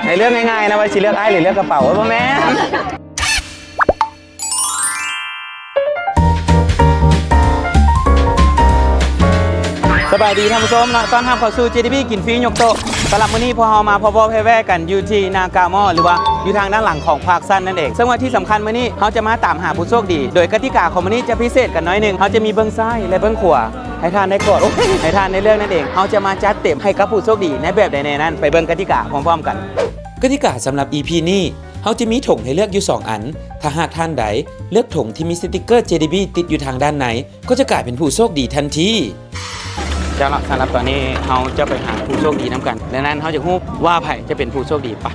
ໃຫ້ເລືອກງ່າຍໆນະ ວ່າຊິເລືອກອ້າຍ ຫຼືເລືອກກະເປົາ. ໂອ້ຍ ບໍ່ແມ່ນ. ສະບາຍດີທ່ານຜູ້ຊົມເນາະ, ຕ້ອນຮັບເຂົ້າສູ່ ເຈ ດີ ບີ ກິນຟຣີຍົກໂຕະ. ສຳລັບມື້ນີ້ພວກເຮົາມາພໍ້ໆແວ່ໆກັນຢູ່ທີ່ນາກາມໍ ຫຼືວ່າຢູ່ທາງດ້ານຫຼັງຂອງພາກຊັນນັ້ນເອງ. ເຊິ່ງວ່າທີ່ສຳຄັນມື້ນີ້ເຮົາຈະມາຕາມຫາຜູ້ໂຊກດີ, ໂດຍກະຕິກາຂອງມື້ນີ້ຈະພິເສດກັນໜ້ອຍໜຶ່ງ. ເຮົາຈະມີເບິ່ງຊ້າຍ ແລະ ເບິ່ງຂວາ ໃຫ້ທ່ານໄດ້ກອດ ໂອ້ຍ ໃຫ້ທ່ານໄດ້ເລືອກນັ້ນເອງ. ເຮົາຈະມາຈັດເຕັມໃຫ້ກັບຜູ້ໂຊກດີໃນແບບໃດແດ່ນັ້ນ, ໄປເບິ່ງກະຕິກາພ້ອມໆກັນ. ກະຕິກາສຳລັບ ອີ ພີ ນີ້ ເຮົາຈະມີຖົງໃຫ້ເລືອກຢູ່ສອງອັນ. ຖ້າຫາກທ່ານໃດເລືອກຖົງທີ່ມີສະຕິກເກີ ເຈ ດີ ບີ ຕິດຢູ່ທາງດ້ານໃນ ກໍຈະກາຍເປັນຜູ້ໂຊກດີທັນທີ. ເຈົ້າເນາະ, ສຳລັບຕອນນີ້ເຮົາຈະໄປຫາຜູ້ໂຊກດີນຳກັນ. ດັ່ງນັ້ນເຮົາຈະຮູ້ວ່າໃຜຈະເປັນຜູ້ໂຊກດີ. ປະ.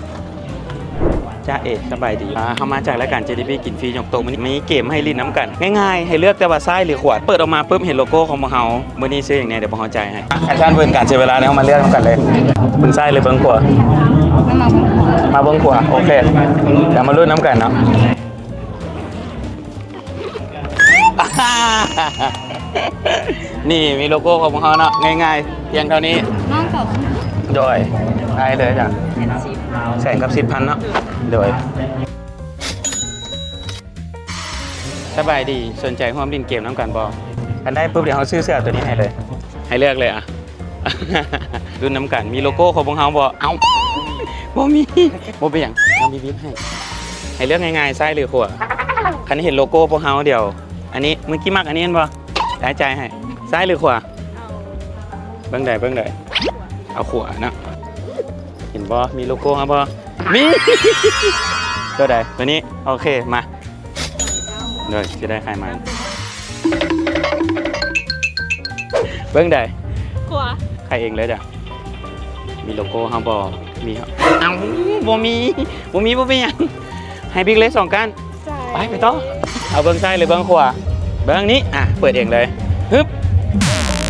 ຈ້າເອ ສະບາຍດີ. ອ່າ ເຮົາມາຈາກລາຍການ ເຈ ດີ ບີ ກິນຟຣີຍົກໂຕະ. ມື້ນີ້ມີເກມໃຫ້ຫຼິ້ນນຳກັນ ງ່າຍໆ ໃຫ້ເລືອກແຕ່ວ່າຊ້າຍ ຫຼື ຂວາ. ເປີດອອກມາປຶບ ເຫັນໂລໂກ້ຂອງພວກເຮົາ. ມື້ນີ້ຊື່ຫຍັງແດ່? ດຽວພວກເຮົາຈ່າຍໃຫ້. ອາ ແທນເບິ່ງການເສຍເວລາແດ່ ເຮົາມາເລືອກນຳກັນເລີຍ. ເບິ່ງຊ້າຍ ຫຼື ເບິ່ງຂວາ? ມາເບິ່ງຂວາ. ໂອເຄ, ດຽວມາລຸ້ນນຳກັນເນາະ. ນີ້ມີໂລໂກ້ຂອງພວກເຮົາເນາະ, ງ່າຍໆ ພຽງເທົ່ານີ້. ນ້ອງຕອບ ໂດຍ ໄດ້ເລີຍຈ້ະ. ແສນກັບສິບພັນເນາະ. ໂດຍ ສະບາຍດີ, ສົນໃຈຮ່ວມຫຼິ້ນເກມນຳກັນບໍ່? ຄັນໄດ້ປຸບ ດຽວເຮົາຊື້ເສື້ອໂຕນີ້ໃຫ້ເລີຍ. ໃຫ້ເລືອກເລີຍອະ. ລຸ້ນນຳກັນ. ມີໂລໂກ້ຂອງພວກເຮົາບໍ່? ເອົ້າ ບໍ່ມີ. ບໍ່ເປັນຫຍັງ, ເຮົາມີບິດໃຫ້. ໃຫ້ເລືອກງ່າຍໆ ຊ້າຍ ຫຼື ຂວາ? ຄັນເຫັນໂລໂກ້ພວກເຮົາດຽວ. ອັນນີ້ ມື້ກີ້ມັກອັນນີ້ແມ່ນບໍ່? ດຽວຈ່າຍໃຫ້. ຊ້າຍ ຫຼື ຂວາ? ເບິ່ງໃດ ເບິ່ງໃດ? ເອົາຂວາເນາະ. ເຫັນບໍ່? ມີໂລໂກ້ເຮົາບໍ່? ມີ. ໂຕໃດ? ໂຕນີ້. ໂອເຄ ມາ. ໂດຍ ຊິໄດ້ໄຂ່ໃໝ່. ເບິ່ງໃດ? ຂວາ. ໄຂ່ເອງເລີຍຈ້ະ. ມີໂລໂກ້ເຮົາບໍ່? ມີ. ເອົ້າ ບໍ່ມີ ບໍ່ມີ ບໍ່ເປັນຫຍັງ. ໃຫ້ພິກເລກສອງກ້ານ. ໄປ ໄປຕໍ່. ເອົາເບິ່ງຊ້າຍ ຫຼື ເບິ່ງຂວາ? ເບິ່ງນີ້. ອ່ະ ເປີດເອງເລີຍ. ຮຶບ.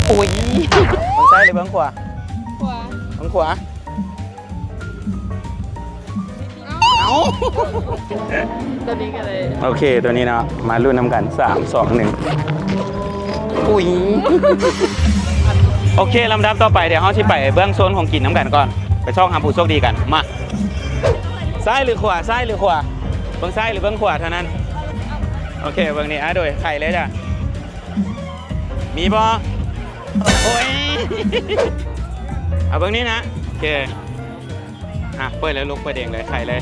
ໂອ້ຍ ເບິ່ງຊ້າຍ ຫຼື ເບິ່ງຂວາ? ຂວາ. ເບິ່ງຂວາ. ເອົ້າ ໂຕນີ້ກໍໄດ້. ໂອເຄ ໂຕນີ້ເນາະ. ມາລຸ້ນນຳກັນ. ສາມ ສອງ ໜຶ່ງ. ອຸ້ຍ. ໂອເຄ ລຳດັບຕໍ່ໄປ ດຽວເຮົາຊິໄປເບິ່ງໂຊນຂອງກິນນຳກັນກ່ອນ. ໄປຊອກຫາຜູ້ໂຊກດີກັນ. ມາ. ຊ້າຍ ຫຼື ຂວາ? ຊ້າຍ ຫຼື ຂວາ? ເບິ່ງຊ້າຍ ຫຼື ເບິ່ງຂວາເທົ່ານັ້ນ. ໂອເຄ ເບິ່ງນີ້. ອາ ໂດຍ ໄຂ່ເລີຍຈ້ະ. ມີບໍ່? ໂອ້ຍ. ເອົາເບິ່ງນີ້ນະ. ໂອເຄ. ອ່ະ ເປີດເລີຍລູກ, ເປີດເອງເລີຍ, ໄຂເລີຍ.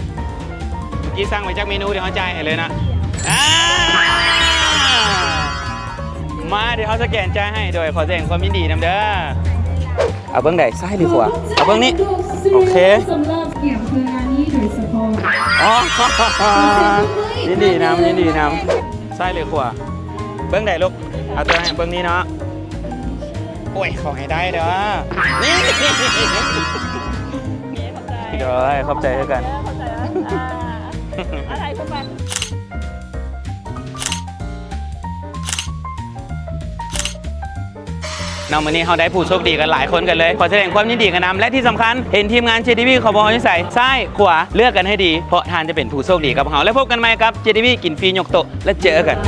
ເມື່ອກີ້ສັ່ງໄປຈັກເມນູ? ດຽວເຮົາຈ່າຍໃຫ້ເລີຍນະ. ອ່າ ມາ ດຽວເຮົາສະແກນຈ່າຍໃຫ້. ໂດຍ ຂໍສະແດງຄວາມຍິນດີນຳເດີ. ເອົາເບິ່ງໃດ? ຊ້າຍ ຫຼື ຂວາ? ເອົາເບິ່ງນີ້. ໂອເຄ. ສຳລັບກຽມເພື່ອງານນີ້ໂດຍສະເພາະ. ອໍ ຍິນດີນຳ, ຍິນດີນຳ. ຊ້າຍ ຫຼື ຂວາ? ເບິ່ງໃດລູກ? ເອົາຕົວໃຫ້ເບິ່ງນີ້ເນາະ. ໂອ້ຍ ຂໍໃຫ້ໄດ້ເດີ. ນີ້ ໂອເຄ ຂອບໃຈ. ໂດຍ ຂອບໃຈຄືກັນ. ເອີ ຂອບໃຈນະ. ອ່າ ອາໄທຂຶ້ນໄປ. ເນາະ ມື້ນີ້ເຮົາໄດ້ຜູ້ໂຊກດີກັນຫຼາຍຄົນກັນເລີຍ. ຂໍສະແດງຄວາມຍິນດີກັນນຳ ແລະ ທີ່ສຳຄັນ ເຫັນທີມງານ ເຈ ດີ ບີ ຂອງພວກເຮົາຢູ່ໃສ? ຊ້າຍ ຂວາ? ເລືອກກັນໃຫ້ດີ ເພາະທ່ານຈະເປັນຜູ້ໂຊກດີກັບເຮົາ. ແລ້ວພົບກັນໃໝ່ກັບ ເຈ ດີ ບີ ກິນຟຣີຍົກໂຕະ. ແລ້ວເຈີກັນ.